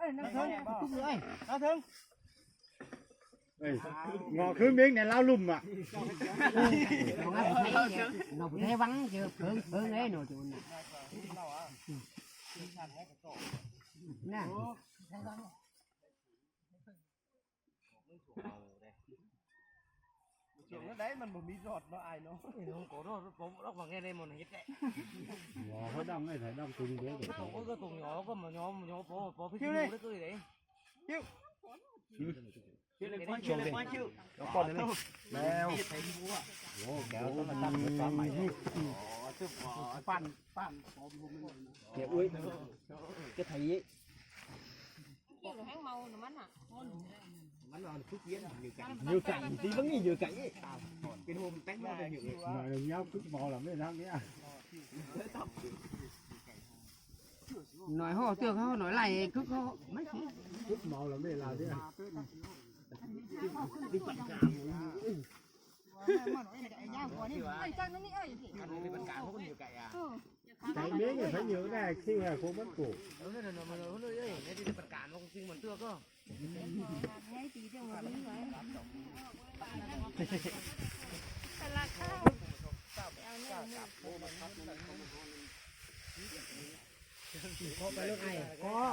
ເທິງ ເທິງ ເອີຍ ເງາະຄືເມັງໃນລາວລຸ່ມອະ ເນາະ ເພິ່ນໃຫ້ຫວັງເຈີເພິງ ເພິງເອີຍເນາະ ຈູນນະ ນະ. ຊ່ວງນັ້ນໄດ້ມັນບໍ່ມີສອດເນາະ ອ້າຍເນາະ ເອີຍ ນ້ອງກໍເນາະ ບໍ່ລັກວ່າແນ່ໄດ້ໝົດເຮັດແຫຼະ ບໍ່ ເຂົາດອງໄດ້ ດອງຕົງເດີ ເຂົາກໍຕົງ ເຂົາກໍມາຍອມ ຍອມ ພໍ ພໍພິສູໄດ້ເລີຍເດ້ ຄິວ ຄິວເລີຍ ຄິວເລີຍ ຄິວ ແລ້ວ ໂອ້ ແກ້ວຕ້ອງມາຕັ້ງເປີດຟາມໃໝ່ ອໍ ປັ່ນ ປັ່ນ ເກັບເອົາ ເກັບໄຖ ເກັບແຮງເມົານ້ຳມັນນະ ມັນເອົາທຸກວຽນຢູ່ໄກ ຢູ່ໄກ ທີ່ເບິ່ງນີ້ຢູ່ໄກ ເປັນໂຮມແຕ່ງມາເປັນຢູ່ ໜ້ອຍຍາວຄືເມົາລະແມ່ນທາງເນີ້ຍ ໜ້ອຍຫໍ່ເທື່ອເຂົາໜ້ອຍໄລ່ຄືເຂົາ ຄືເມົາລະແມ່ນລາວເດ້ ໃສ່ເມງໃສ່ເຍອະແດ່ ຄິງແລ້ວຄົງມັນໂກ ເອີ ນັ້ນນະ ມັນເລີຍ ໃນທີ່ປະການວ່າຄົງຊິງມັນເທື່ອກໍ ເຄາະໄປລົດໄອ້ ເຄາະ